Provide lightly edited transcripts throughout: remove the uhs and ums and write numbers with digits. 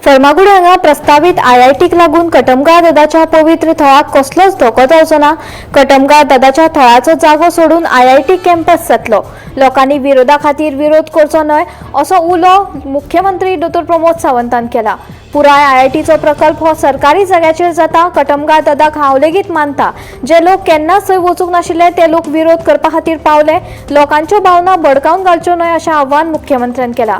फर्मागुडी हांगा प्रस्तावीत आयआयटीक लागून कटमगाळ दादाच्या पवित्र थळाक कसलोच धोको जावचो ना. कटमगाळ दादाच्या थळाचो जागो सोडून आयआयटी कॅम्पस जातलो. लोकांनी विरोधा खातीर विरोध करचो न्हय असो उलो मुख्यमंत्री डॉ प्रमोद सावंतान केला. पुराय आयआयटीचो प्रकल्प हो सरकारी जाग्याचेर जाता. कटमगाळ दादाक हांव लेगीत मानता. जे लोक केन्नाच थंय वचूंक नाशिल्ले ते लोक विरोध करपा खातीर पावले. लोकांच्यो भावना भडकावन घालच्यो न्हय अशें आव्हान मुख्यमंत्र्यान केला.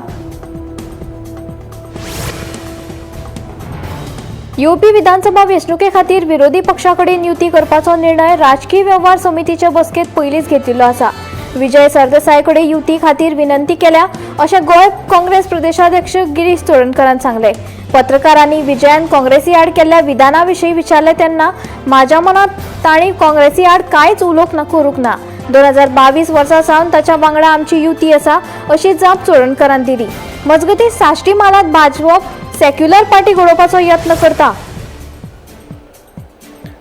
यूपी विधानसभा वेंचणुके खातीर विरोधी पक्षा कडेन युती करपाचो निर्णय राजकीय वेव्हार समितीचे बसकेंत पयलींच घेतिल्लो आसा. विजय सरदेसाय कडेन युती खातीर विनंती केल्या अशें गोंय काँग्रेस प्रदेशाध्यक्ष गिरीश चोडणकरान सांगलें. पत्रकारांनी विजयान काँग्रेसी आड केल्ल्या विधाना विशीं विचारलें तेन्ना म्हाज्या मनांत तांणी काँग्रेसी आड कांयच उलोवंक करूंक ना. 2022 वर्सा सावन ताच्या वांगडा आमची युती आसा अशी जाप चोडणकरान दिली. मजगतीं साश्टी म्हालांत भाजप सेक्युलर पार्टी घडोवपाचो यत्न करता.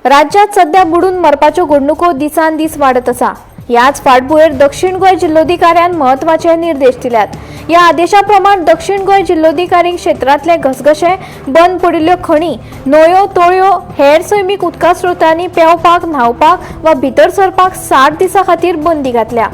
राज्यात सध्या बुडून मरपाच्यो घडणुको दिसान दीस वाडत आसा. ह्याच फाटभुंयेर दक्षिण गोंय जिल्लोधिकाऱ्यान म्हत्वाचे निर्देश दिल्यात. ह्या आदेशा प्रमाण दक्षिण गोंय जिल्लोधिकारी क्षेत्रांतले घसघशे, बंद पडिल्ल्यो खणी, न्हंयो, तळयो, हेर सैमीक उदका स्रोतांनी पेंवपाक, न्हांवपाक वा भितर सरपाक 60 दिसां खातीर बंदी घातल्या.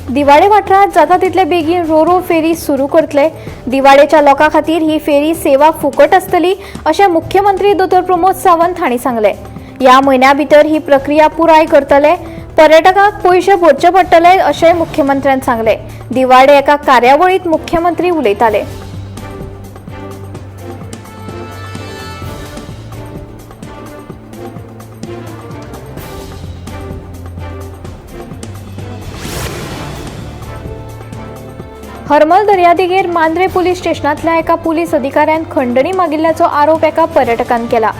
दिवाडे वाठारांत जाता तितले बेगीन रोरो फेरी सुरू करतले. दिवाडेच्या लोकां खातीर ही फेरी सेवा फुकट आसतली अशें मुख्यमंत्री दोतोर प्रमोद सावंत हांणी सांगलें. ह्या म्हयन्या भितर ही प्रक्रिया पुराय करतले. पर्यटकांक पयशे भरचे पडटले अशें मुख्यमंत्र्यान सांगलें. दिवाडे एका कार्यावळींत मुख्यमंत्री उलयताले. हरमल दर्यादेगेर मांद्रे पुलीस स्टेशनांतल्या एका पुलीस अधिकाऱ्यान खंडणी मागिल्ल्याचो आरोप एका पर्यटकान केला.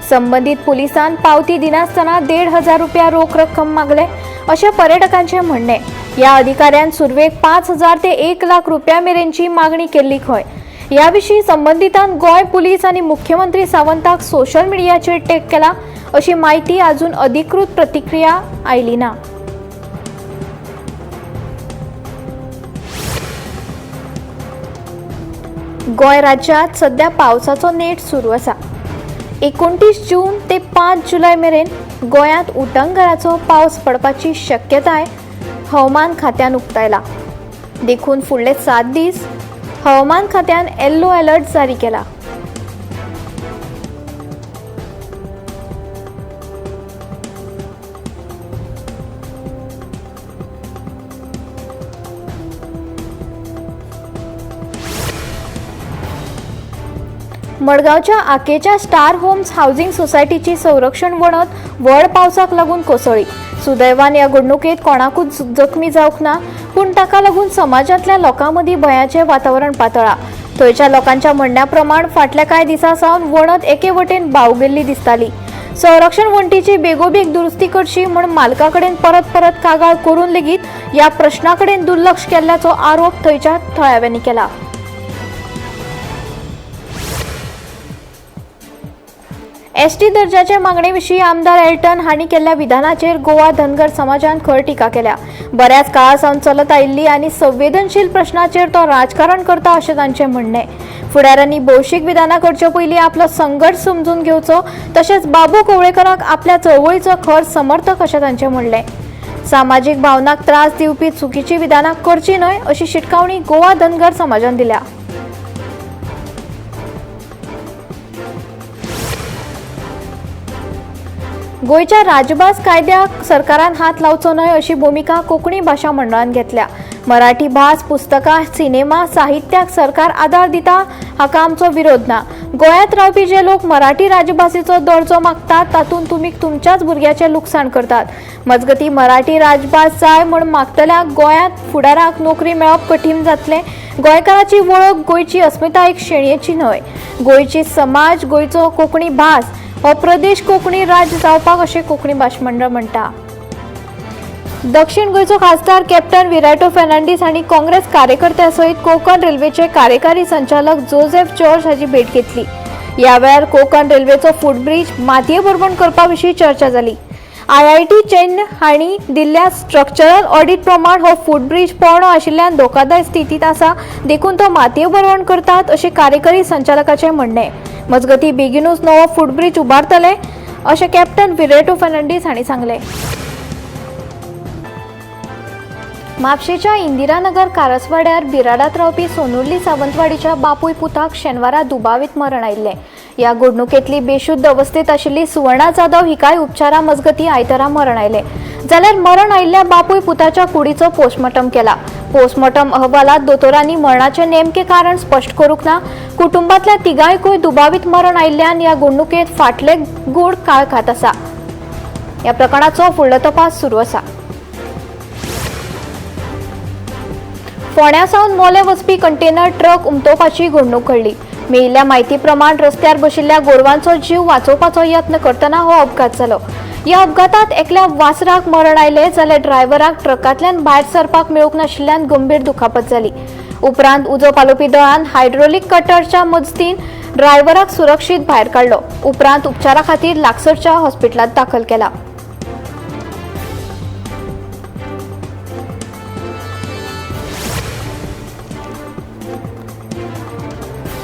संबंदीत पुलिसान पावती दिनासतना 1,500 रुपया रोख रक्कम मागले अशें पर्यटकांचें म्हणणें. ह्या अधिकाऱ्यान सुरवेक 5,000 ते 1 लाख रुपया मेरेनची मागणी केल्ली खंय. ह्या विशीं संबंदितान गोंय पुलीस आनी मुख्यमंत्री सावंताक सोशल मिडियाचेर टॅग केला अशी म्हायती. अजून अधिकृत प्रतिक्रिया आयली ना. गोंय राज्यांत सध्या पावसाचो नेट सुरू आसा. 29 जून ते 5 जुलय मेरेन गोंयांत उटंगराचो पावस पडपाची शक्यताय हवामान खात्यान उक्तायला. देखून फुडले 7 दीस हवामान खात्यान येल्लो अलर्ट जारी केला. मडगांवच्या आकेच्या स्टार होम्स हावसिंग सोसायटीची संरक्षण वणत व्हड पावसाक लागून कोसळ्ळी. सुदैवान ह्या घडणुकेंत कोणाकूच जखमी जावंक ना, पूण ताका लागून समाजांतल्या लोकां मदीं भंयाचें वातावरण पातळ्ळां. थंयच्या लोकांच्या म्हणण्या प्रमाण फाटल्या कांय दिसां सावन वणत एके वटेन बावगेल्ली दिसताली. संरक्षण वण्टीची बेगोबेग दुरुस्ती करची म्हूण मालका कडेन परत परत कागाळ करून लेगीत ह्या प्रश्ना कडेन दुर्लक्ष केल्ल्याचो आरोप थंयच्या थळाव्यांनी केला. एसटी दर्जाचे मागणे विशीं आमदार एल्टन हांणी केल्ल्या विधानाचेर गोवा धनगर समाजान खर टिका केल्या. बऱ्याच काळा सावन चलत आयिल्ली आनी संवेदनशील प्रश्नाचेर तो राजकारण करता अशें तांचें म्हणणें. फुडाऱ्यांनी भौशीक विधानां करचे पयलीं आपलो संघर्श समजून घेवचो, तशेंच बाबू कवळेकराक आपल्या चळवळीचो खर समर्थक अशें तांचें म्हणलें. सामाजीक भावनांक त्रास दिवपी चुकीची विधानां करची न्हय अशी शिटकावणी गोवा धनगर समाजान दिल्या. गोंयच्या राजभास कायद्याक सरकारान हात लावचो न्हय अशी भुमिका कोंकणी भाशा मंडळान घेतल्या. मराठी भास, पुस्तकां, सिनेमा, साहित्याक सरकार आदार दिता हाका आमचो विरोध ना. गोंयांत रावपी जे लोक मराठी राजभासेचो दर्जो मागतात तातूंत तुमी तुमच्याच भुरग्याचें लुकसाण करतात. मजगतीं मराठी राजभास जाय म्हूण मागतल्यांक गोंयांत फुडाराक नोकरी मेळप कठीण जातलें. गोंयकाराची वळख, गोंयची अस्मिताय एक शेणयेची न्हय. गोंयची समाज, गोंयचो कोंकणी भास हो प्रदेश कोंकणी राज्य जावपाक अशें कोंकणी भाश मंडळ म्हणटा. दक्षिण गोंयचो खासदार कॅप्टन विराटो फर्नांडीस हांणी काँग्रेस कार्यकर्त्यां सयत कोंकण रेल्वेचे कार्यकारी संचालक जोसेफ जॉर्ज हाची भेट घेतली. ह्या वेळार कोकण रेल्वेचो फुटब्रीज मातये भरवण करपा विशीं चर्चा जाली. आयआयटी चेन्न हांणी दिल्ल्या स्ट्रक्चरल ऑडिट प्रमाण हो फुटब्रीज पोरणो आशिल्ल्यान धोकादायक स्थितींत आसा, देखून तो मातये भरवण करतात अशें कार्यकारी संचालकाचें म्हणणें. मजगतीं, बेगीनूच नवो फुटब्रीज उबारतले अशें कॅप्टन विरेटो फर्नांडीस हांणी सांगलें. म्हापशेंच्या इंदिरानगर कारसवाड्यार बिराडात रावपी सोनुर्ली सावंतवाडीच्या बापूय पुताक शेनवारा दुबावीत मरण आयिल्लें. ह्या घडणुकेंतली बेशुद्ध अवस्थेत आशिल्ली सुवर्णा जाधव हिकाय उपचारा मजगतीं आयतारा मरण आयलें. जाल्यार मरण आयिल्ल्या बापूय पुताच्या कुडीचो पोस्टमॉर्टम केला. पोस्टमॉर्टम अहवालात दोतोरांनी मरणाचें नेमकें कारण स्पश्ट करूंक ना. कुटुंबांतल्या तिगांयकूय दुबावीत मरण आयिल्ल्यान ह्या घडणुकेंत फाटले गूढ काळखात आसा. ह्या प्रकरणाचो फुडलो तपास सुरू आसा. फोंड्या सावन मोले वचपी कंटेनर ट्रक उमटोवपाची घडणूक घडली. मेळिल्ल्या म्हायती प्रमाण रस्त्यार बशिल्ल्या गोरवांचो जीव वाचोवपाचो यत्न करतना हो अपघात जालो. ह्या अपघातात एकल्या वासराक मरण आयलें, जाल्यार ड्रायव्हराक ट्रकांतल्यान भायर सरपाक मेळूंक नाशिल्ल्यान गंभीर दुखापत जाली. उपरांत उजो पालोवपी दळान हायड्रोलिक कटरच्या मजतीन ड्रायव्हराक सुरक्षीत भायर काडलो. उपरांत उपचारा खातीर लागसरच्या हॉस्पिटलांत दाखल केला.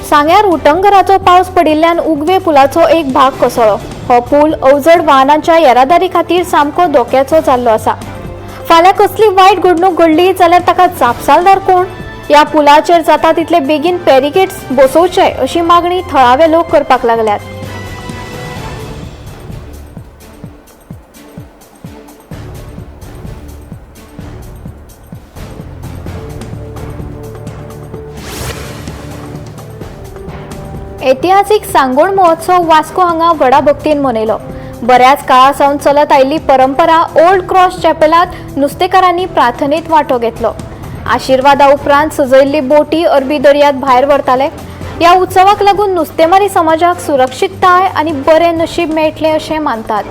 सांग्यार उटंगराचो पावस पडिल्ल्यान उगवे पुलाचो एक भाग कोसळ्ळो. हो पूल अवजड वाहनांच्या येरादारी खातीर सामको धोक्याचो जाल्लो आसा. फाल्यां कसली वायट घडणूक घडली जाल्यार ताका जापसालदार कोण? ह्या पुलाचेर जाता तितले बेगीन बॅरिकेड्स बसोवचे अशी मागणी थळावे लोक करपाक लागल्यात. ऐतिहासिक सांगोण महोत्सव वास्को हांगा व्हडा भक्तीन मनयलो. बऱ्याच काळा सावन चलत आयिल्ली परंपरा ओल्ड क्रॉस चॅपेलांत नुस्तेकारांनी प्रार्थनेत वांटो घेतलो. आशिर्वादा उपरांत सजयल्ली बोटी अरबी दर्यांत भायर व्हरताले. ह्या उत्सवाक लागून नुस्तेमारी समाजाक सुरक्षितताय आनी बरें नशीब मेळटलें अशें मानतात.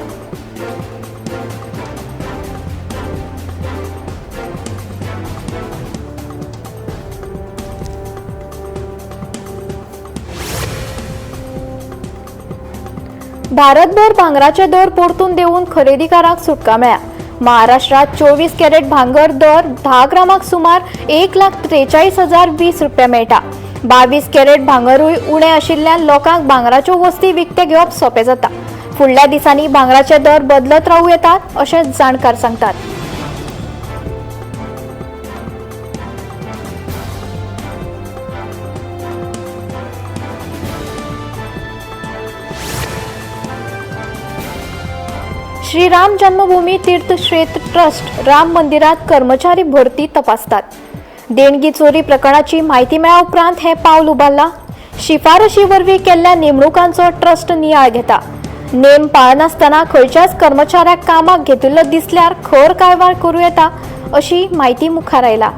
भारतभर भांगराचे दर परतून देंवून खरेदीदारांक सुटका मेळ्ळ्या. महाराष्ट्रात 24 कॅरेट भांगर दर 10 ग्रामाक सुमार 1,43,020 रुपया मेळटा. 22 कॅरेट भांगरूय उणें आशिल्ल्यान लोकांक भांगराच्यो वस्ती विकते घेवप सोंपें जाता. फुडल्या दिसांनी भांगराचे दर बदलत रावूं येतात अशें जाणकार सांगतात. श्री राम जन्मभूमी तीर्थ क्षेत्र ट्रस्ट राम मंदिरात कर्मचारी भरती तपासतात. देणगी चोरी प्रकरणाची म्हायती मेळ्ळ्या उपरांत हें पावल उबारलां. शिफारशी वरवीं केल्ल्या नेमणुकांचो ट्रस्ट नियाळ घेता. नेम पाळनासतना खंयच्याच कर्मचाऱ्याक कामाक घेतिल्लो दिसल्यार खर कारवाय करूं येता अशी म्हायती मुखार आयला.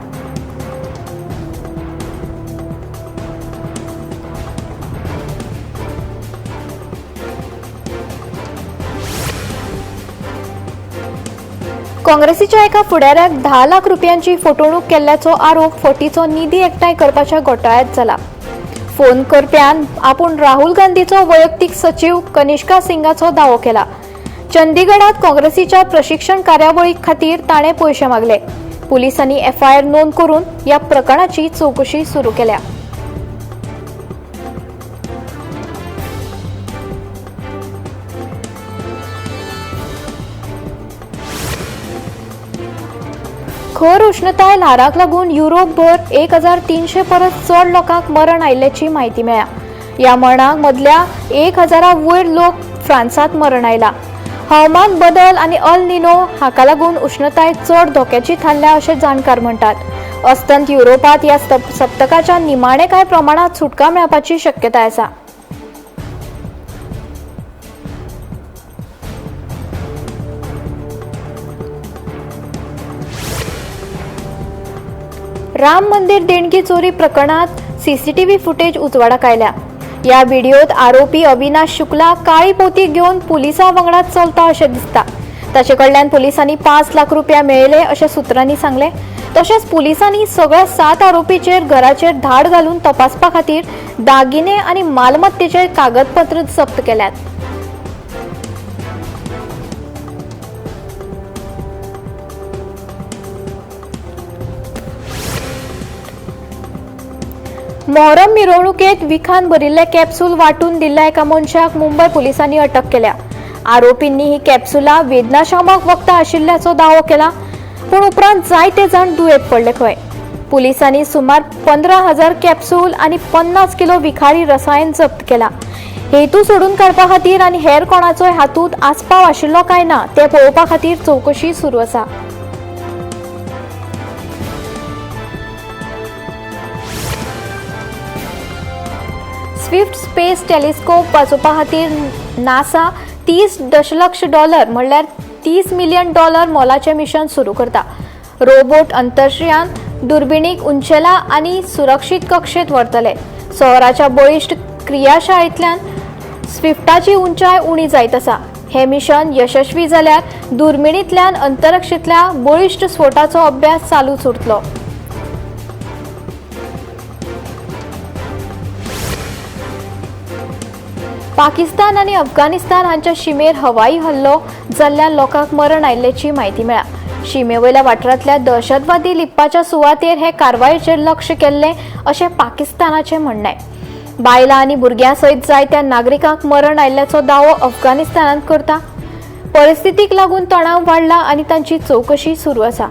काँग्रेसीच्या एका फुडाऱ्याक 10 लाख रुपयांची फटवणूक केल्ल्याचो आरोप फटीचो निधी एकठांय करपाच्या घोटाळ्यांत जाला. फोन करप्यान आपूण राहुल गांधीचो वैयक्तीक सचीव कनिष्का सिंगाचो दावो केला. चंदीगडात काँग्रेसीच्या प्रशिक्षण कार्यावळी खातीर ताणें पयशे मागले. पुलिसांनी एफआयआर नोंद करून ह्या प्रकरणाची चवकशी सुरू केल्या. खर उष्णताय ल्हाराक लागून युरोपभर 1300 परस चड लोकांक मरण आयिल्ल्याची म्हायती मेळ्ळ्या. ह्या मरणां मदल्या 1000 वयर लोक फ्रांसांत मरण आयला. हवामान बदल आनी अल निनो हाका लागून उष्णताय चड धोक्याची थारल्या अशें जाणकार म्हणटात. अस्तंत युरोपांत ह्या सप्तकाच्या निमाणे कांय प्रमाणांत सुटका मेळपाची शक्यताय आसा. राम मंदिर देणगी चोरी प्रकरणात सीसीटीव्ही फुटेज उजवाडाक आयल्या. ह्या व्हिडियोत आरोपी अविनाश शुक्ला काळी पोती घेवन पुलिसां वांगडा चलता अशें दिसता. ताचे कडल्यान पुलिसांनी 5 लाख रुपया मेळयले अशें सुत्रांनी सांगलें. तशेंच पुलिसांनी सगळ्या 7 आरोपीचेर घराचेर धाड घालून तपासपा खातीर दागिने आनी मालमत्तेचे कागदपत्र जप्त केल्यात. मोहरम मिरवणुकेत विखान भरिल्ले कॅप्सूल वांटून दिल्ल्या एका मनशाक मुंबय पुलिसांनी अटक केल्या. आरोपींनी ही कॅप्सुला वेदनाशामक वखदां आशिल्ल्याचो दावो केला, पूण उपरांत जायते जाण दुयेंत पडले खंय. पुलिसांनी सुमार 15,000 कॅप्सूल आनी 50 किलो विखारी रसायन जप्त केला. हेतू सोडून काडपा खातीर आनी हेर कोणाचोय हातूंत आस्पाव आशिल्लो काय ना तें पळोवपा खातीर चवकशी सुरू आसा. स्विफ्ट स्पेस टेलिस्कोप वाजोवपा खातीर नासा 30 दशलक्ष डॉलर म्हणल्यार $30 मिलियन मोलाचें मिशन सुरू करता. रोबोट अंतरिक्षयान दुर्बिणीक उंचेला आनी सुरक्षीत कक्षेत व्हरतले. सौराच्या बळिश्ट क्रियाशाळेंतल्यान स्विफ्टाची उंचाय उणी जायत आसा. हें मिशन यशस्वी जाल्यार दुर्बिणींतल्यान अंतरिक्षांतल्या बळिश्ट स्फोटाचो अभ्यास चालूच उरतलो. पाकिस्तान आनी अफगाणिस्तान हांच्या शिमेर हवाई हल्लो जाल्ल्यान लोकांक मरण आयिल्ल्याची म्हायती मेळ्ळा. शिमेवयल्या वाठारांतल्या दहशतवादी लिपपाच्या सुवातेर हे कारवायेचेर लक्ष केल्लें अशें पाकिस्तानाचें म्हणणें. बायलां आनी भुरग्यां सयत जायत्या नागरिकांक मरण आयिल्ल्याचो दावो अफगाणिस्तानान करता. परिस्थितीक लागून तणाव वाडला आनी तांची चवकशी सुरू आसा.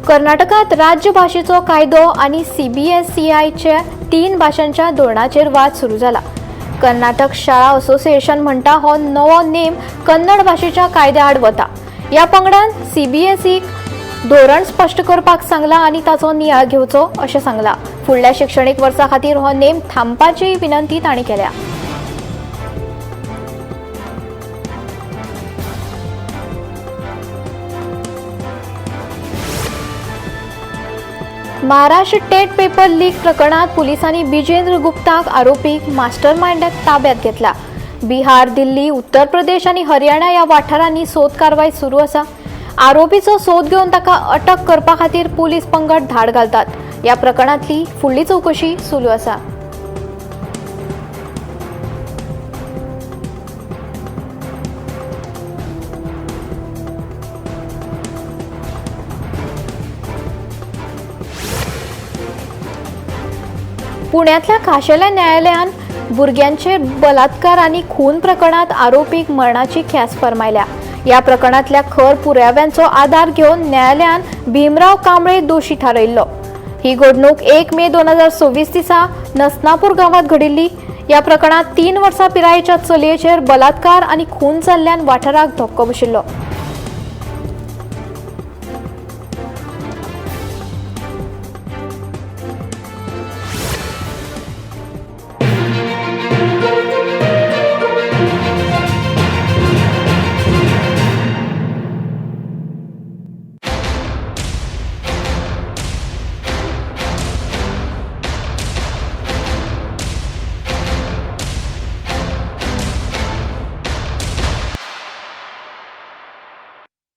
कर्नाटकात राज्य भाशेचो कायदो आनी CBSEच्या 3 भाशांच्या धोरणाचेर वाद सुरू जाला. कर्नाटक शाळा असोसिएशन म्हणटा हो नवो नेम कन्नड भाशेच्या कायद्या आड वता. ह्या पंगडान CBSEक धोरण स्पश्ट करपाक सांगला आनी ताचो नियाळ घेवचो अशें सांगला. फुडल्या शिक्षणीक वर्सा खातीर हो नेम थांबपाची विनंती तांणी केल्या. महाराष्ट्र टेट पेपर लीक प्रकरणात पुलिसांनी बिजेंद्र गुप्ताक आरोपीक मास्टरमाइंडाक ताब्यात घेतला. बिहार, दिल्ली, उत्तर प्रदेश आनी हरियाणा ह्या वाठारांनी सोद कारवाय सुरू आसा. आरोपीचो सोद घेवन ताका अटक करपा खातीर पुलीस पंगड धाड घालतात. ह्या प्रकरणांतली फुडली चवकशी सुरू आसा. पुण्यातल्या खाशेल्या न्यायालयान भुरग्यांचेर बलात्कार आनी खून प्रकरणात आरोपीक मरणाची ख्यास्त फर्मायल्या. ह्या प्रकरणांतल्या खर पुराव्यांचो आदार घेवन न्यायालयान भीमराव कांबळे दोशी थारायिल्लो. ही घडणूक 1 मे 2026 दिसा नसनापूर गांवांत घडिल्ली. ह्या प्रकरणात 3 वर्सां पिरायेच्या चलयेचेर बलात्कार आनी खून जाल्ल्यान वाठाराक धक्को बशिल्लो.